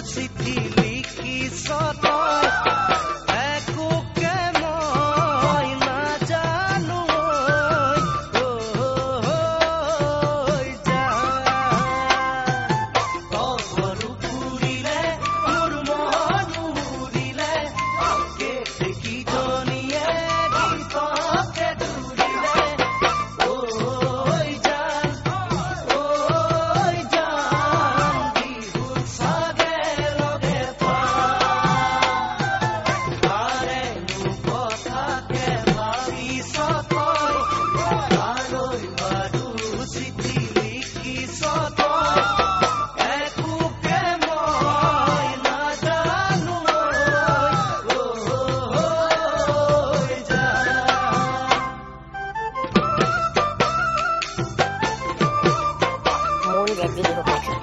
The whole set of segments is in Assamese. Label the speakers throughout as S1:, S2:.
S1: চিঠি লিখিছ তই একোকে মই নাজানো ঐ জান তগৰো ফুলিলে মোৰ মনো উৰিলে কেতেকীজনীয়ে গীতকে জুৰিলে ঐ জান ঐ জান বিহুত চাগে লগে পাম কাৰেনো কথাকে ভাবিছ তই কালৈ বাৰু চিঠি লিখিছ তই একোকে মই নাজানো ঐ জান।
S2: Moon ZG Bihu collection.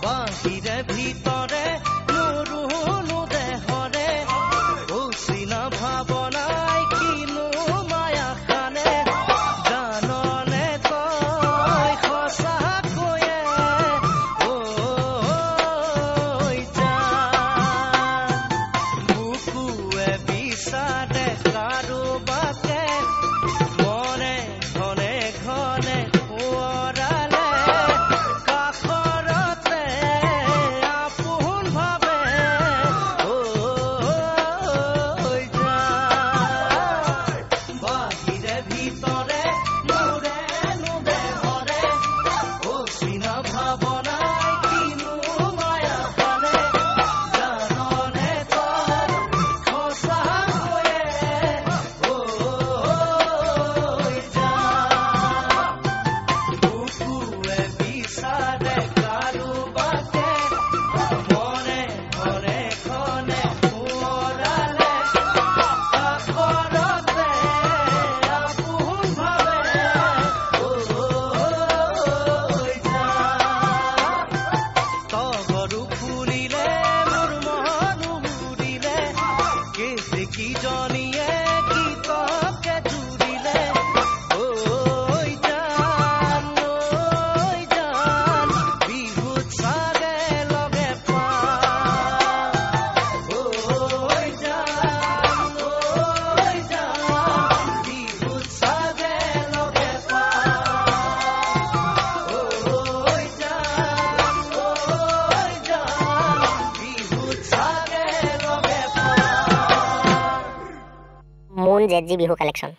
S1: বাহিৰে ভিতৰে মোৰো দেহৰে অচিনা ভাৱনাই কিনো মায়া খানে জাননে তই সঁচাকৈয়ে ঐ জান বুকুৱে বিচাৰে কাৰোবাকে মনে ঘনে ঘনে সোঁৱৰালে কাষৰতে আপোন ভাৱে ঐ জান বাহিৰে ভিতৰে মোৰেনো দেহৰে অচিনা ভাৱনাই কিনো মায়া খানে জাননে তই সঁচাকৈয়ে ঐ জান বুকুৱে বিচাৰে কাৰোবাকে মনে ঘনে ঘনে সোঁৱৰালে কাষৰতে আপোন ভাৱে ঐ জান তগৰো ফুলিলে মোৰ মনো উৰিলে কেতেকীজনীয়ে গীতকে জুৰিলে ঐ জান ঐ জান বিহুত চাগে লগে পাম ঐ জান ঐ জান বিহুত চাগে লগে পাম ঐ জান ঐ জান বিহুত চাগে লগে পাম।
S2: Moon ZG Bihu collection.